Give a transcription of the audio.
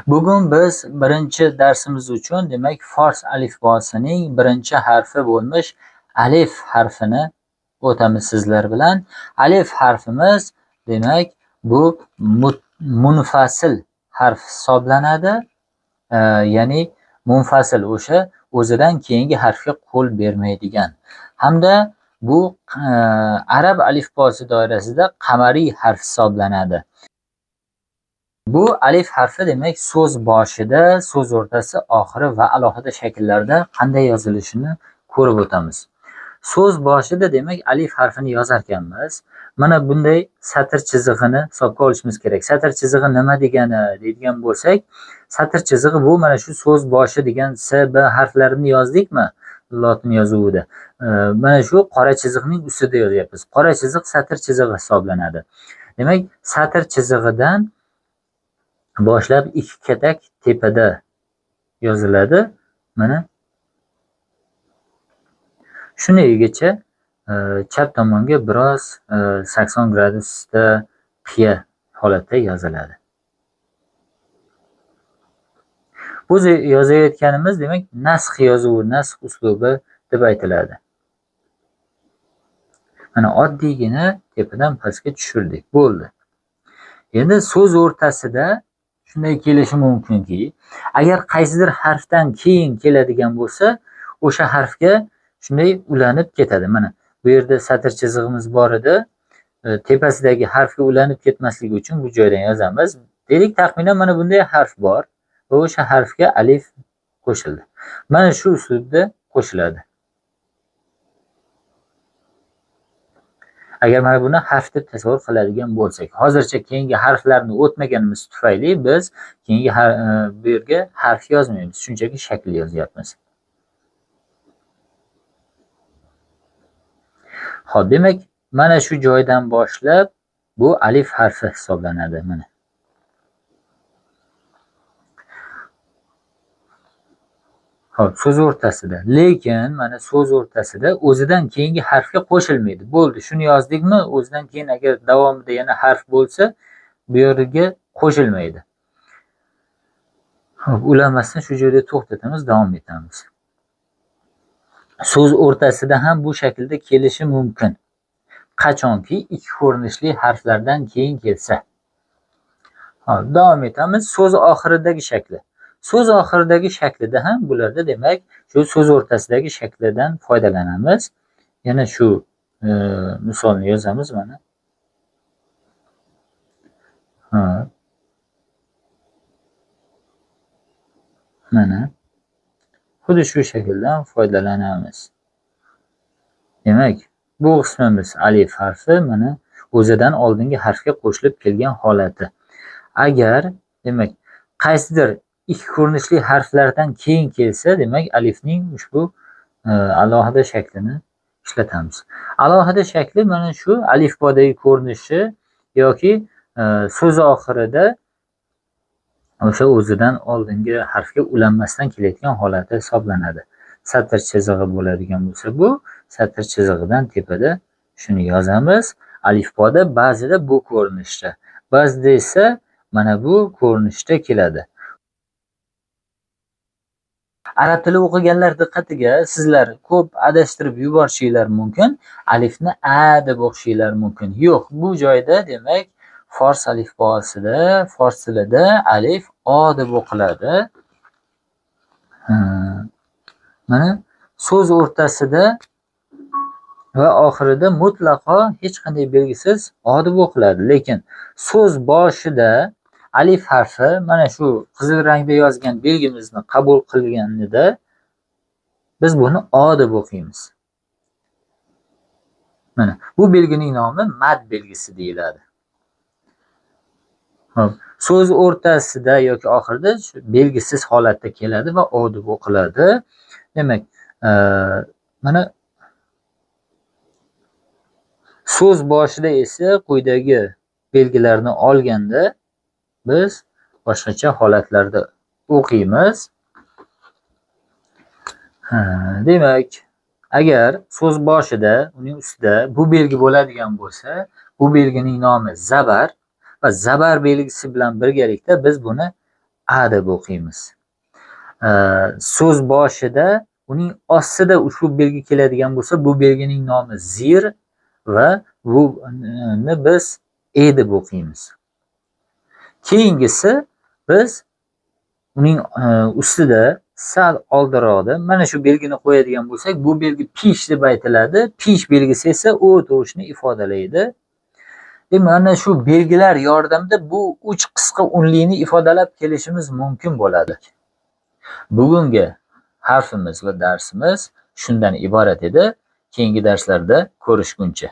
Bugun biz birinchi darsimiz uchun, demak, fors alifbosining birinchi harfi bo'lmish alif harfini o'tamiz sizlar bilan. Alif harfimiz, demak, bu munfasil harf hisoblanadi. Ya'ni munfasil o'sha o'zidan keyingi harfga qo'l bermaydigan. Hamda bu arab alifbosi doirasida qamariy harf hisoblanadi. Bu alif harfi, demak, so'z boshida, so'z o'rtasi, oxiri va alohida shakllarda qanday yozilishini ko'rib o'tamiz. So'z boshida, demak, alif harfini yozarkanmiz, mana bunday satr chizig'ini hisobga olishimiz kerak. Satr chizig'i nima degani deydigan bo'lsak, satr chizig'i bu mana shu so'z boshi degan S, B harflarini yozdikmi lotin yozuvida? Mana shu qora chiziqning ustida yozyapmiz. Qora chiziq satr chizig'i hisoblanadi. Demak, satr chizig'idan boshlab ikki katak tepada yoziladi. Mana shunigacha chap tomonga biroz 80 gradusda qiya holatda yoziladi. Bu yozayotganimiz, demak, nasx yozuvi, nasx uslubi deb aytiladi. Mana oddiygina tepadan pastga tushirdik, bo'ldi. Endi so'z o'rtasida shunday kelishi mumkinki, agar qaysidir harfdan keyin keladigan bo'lsa, o'sha harfga shunday ulanib ketadi. Mana bu yerda satr chizig'imiz bor edi. Tepasidagi harfga ulanib ketmasligi uchun bu joydan yozamiz. Dedik, taxminan mana bunday harf bor va o'sha harfga alif qo'shildi. Mana shu uslubda qo'shiladi. Agar mana buni harf deb tasavvur qiladigan bo'lsak, hozircha keyingi harflarni o'tmaganimiz tufayli biz keyingi bu yerga harf yozmaymiz, shunchaki shakl yozyapmiz. Xo'p, demak, mana shu joydan boshlab bu alif harfi hisoblanadi mana. Xo'p, so'z o'rtasida. Lekin mana so'z o'rtasida o'zidan keyingi harfga qo'shilmaydi. Bo'ldi, shuni yozdikmi, o'zidan keyin agar davomida yana harf bo'lsa, bu yerga qo'shilmaydi. Xo'p, ulanmasdan shu joyda to'xtatamiz, davom etamiz. So'z o'rtasida ham bu shaklda kelishi mumkin. Qachonki ikki ko'rinishli harflardan keyin kelsa. Xo'p, davom etamiz. So'z oxiridagi shakli. So'z oxiridagi shaklida ham bularda, demak, shu so'z o'rtasidagi shaklidan foydalanamiz. Yana shu misolni yozamiz mana. Ha. Mana xuddi shu shakldan foydalanamiz. Demak, bu qismimiz alif harfi mana o'zidan oldingi harfga qo'shilib kelgan holati. Agar, demak, qaysidir ikki ko'rinishli harflardan keyin kelsa, demak, alifning ushbu alohida shaklini ishlatamiz. Alohida shakli mana shu alifbodagi ko'rinishi yoki so'z oxirida o'sha o'zidan oldingi harfga ulanmasdan kelayotgan holati hisoblanadi. Satr chizig'i bo'ladigan bo'lsa, bu satr chizig'idan tepada shuni yozamiz. Alifboda ba'zida bu ko'rinishda, ba'zida esa mana bu ko'rinishda keladi. Arab tili o'qiganlar diqqatiga, sizlar ko'p adashtirib yuborishinglar mumkin. Alifni a deb o'qishinglar mumkin. Yo'q, bu joyda, demak, fors alifbosida, fors tilida alif o deb o'qiladi. Mana so'z o'rtasida va oxirida mutlaqo hech qanday belgisiz o deb o'qiladi. Lekin so'z boshida alif harfi mana shu qizil rangda yozgan belgimizni qabul qilganida biz buni o deb o'qiymiz. Mana bu belgining nomi mad belgisi deyiladi. Xo'p, so'z o'rtasida yoki oxirida shu belgisiz holatda keladi va o deb o'qiladi. Demak, mana so'z boshida esa quyidagi belgilarni olganda biz boshqacha holatlarda o'qiymiz. Demak, agar so'z boshida, uning ustida bu belgi bo'ladigan bo'lsa, bu belgining nomi zabar va zabar belgisi bilan birgalikda biz buni A deb o'qiymiz. So'z boshida uning ostida ushbu belgi keladigan bo'lsa, bu belgining nomi zir va buni biz e deb o'qiymiz. Keyingisi biz uning ustida sal oldinroqda mana shu belgini qo'yadigan bo'lsak, bu belgi pish deb aytiladi. Pish belgisi esa o tovushini ifodalaydi. Demak, mana shu belgilar yordamida bu uch qisqa unlini ifodalab kelishimiz mumkin bo'ladi. Bugungi harfimiz va darsimiz shundan iborat edi. Keyingi darslarda ko'rishguncha.